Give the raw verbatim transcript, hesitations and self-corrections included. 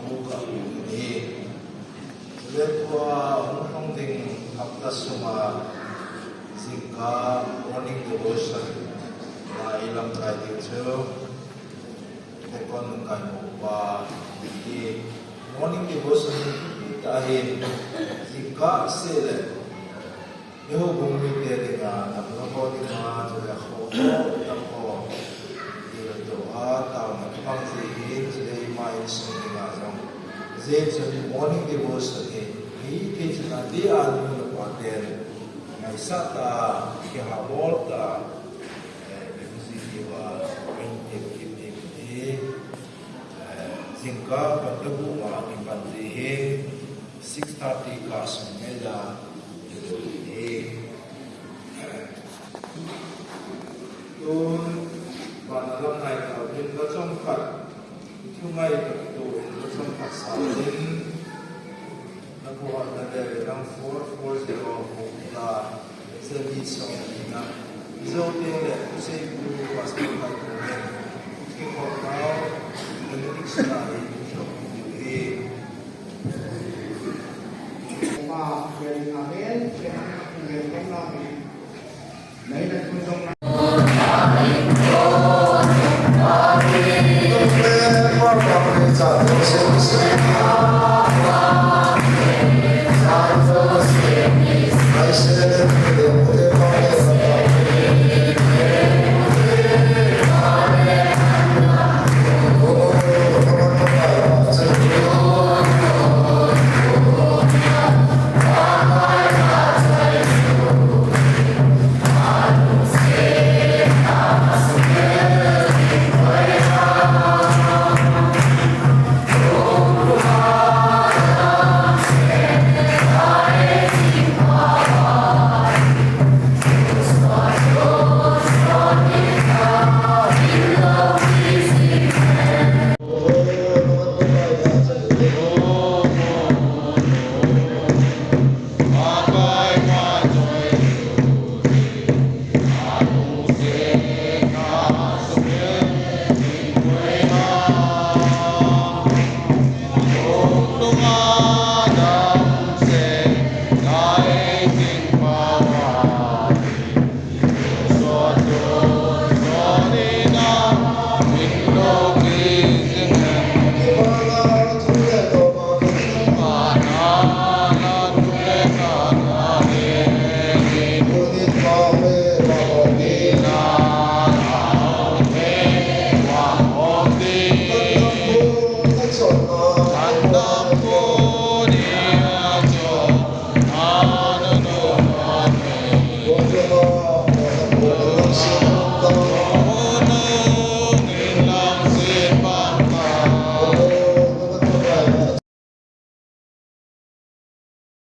Ka hi. Chule tua hung hung ding hapta sunga jingkah morning devotion la i lamkai diu chu Deacon Kaimupa hi. Morning devotion hi ta hi jingkah seh le Eiho bung mite dinga, damlou ho dinga, chule kho ho, tam ho, tiltou a, taona kibang ji hin, chule ima insung dinga jong. Hijeh chun morning devotion hi, mi thei chun adeh a nu le pa ten ngaisah tah a, kihabol tah a, eh, bung ji diuva, kahin tem kit ding ahi, eh, jingkah pung thum a kipan ji hin, six thirty kah sung ngeija hi. Tun, vana lam nai tauvin, la chomkhat, thu ngai tah tah in, la chomkhat sauvin, na pu ha na le, nang four four zero, la, Sebi song ina. Zo te le, Kusei Pu Pastor Pai Pu le, King Hot Now, Benediction a hi, King Hot Pu hi. Ma, very amen, very amen, very amen.